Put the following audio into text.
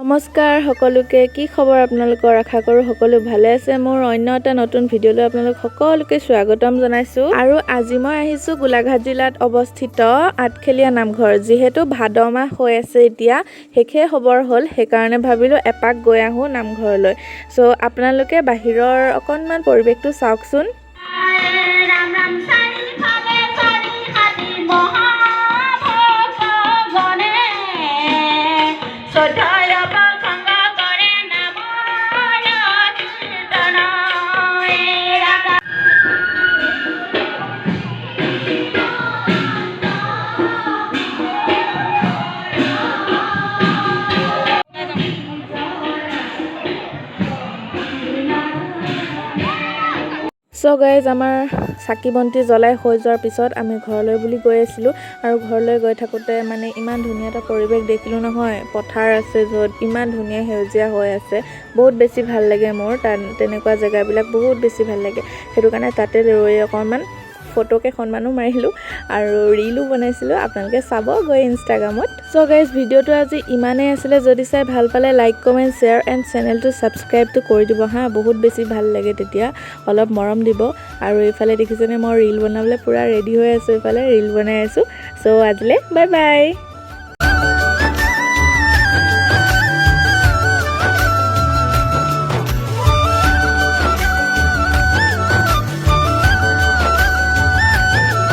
নমস্কাৰ সকলোকে। কি খবৰ আপোনালোকৰ? আশা কৰোঁ সকলো ভালে আছে। মোৰ অন্য এটা নতুন ভিডিঅ'লৈ আপোনালোক সকলোকে স্বাগতম জনাইছোঁ। আৰু আজি মই আহিছোঁ গোলাঘাট জিলাত অৱস্থিত আঠখেলীয়া নামঘৰ। যিহেতু ভাদ মাহ হৈ আছে, এতিয়া শেষে হ'বৰ হ'ল, সেইকাৰণে ভাবিলোঁ এপাক গৈ আহোঁ নামঘৰলৈ। চ' আপোনালোকে বাহিৰৰ অকণমান পৰিৱেশটো চাওকচোন। ৰাম ৰাম চাৰিফালে চাৰি হাতী মহাভক্তগণে চৈধ্যয় প্ৰসংগ কৰে নামৰ কীৰ্তন। ৰাম ৰাম। চ' গাইজ, আমাৰ চাকি বন্তি জ্বলাই হৈ যোৱাৰ পিছত আমি ঘৰলৈ বুলি গৈ আছিলোঁ। আৰু ঘৰলৈ গৈ থাকোঁতে মানে ইমান ধুনীয়া এটা পৰিৱেশ দেখিলোঁ নহয়। পথাৰ আছে য'ত ইমান ধুনীয়া সেউজীয়া হৈ আছে। বহুত বেছি ভাল লাগে মোৰ তাত। তেনেকুৱা জেগাবিলাক বহুত বেছি ভাল লাগে। সেইটো কাৰণে তাতে ৰৈ অকণমান ফটো কেইখনমানো মাৰিলোঁ আৰু ৰিলো বনাইছিলোঁ। আপোনালোকে চাব গৈ ইনষ্টাগ্ৰামত। চ' গাইজ, ভিডিঅ'টো আজি ইমানেই আছিলে। যদি চাই ভাল পালে লাইক, কমেণ্ট, শ্বেয়াৰ এণ্ড চেনেলটো ছাবস্ক্ৰাইবটো কৰি দিব হা। বহুত বেছি ভাল লাগে তেতিয়া, অলপ মৰম দিব। আৰু এইফালে দেখিছেনে, মই ৰিল বনাবলৈ পূৰা ৰেডি হৈ আছোঁ। এইফালে ৰিল বনাই আছোঁ। চ' আজিলৈ বাই বাই।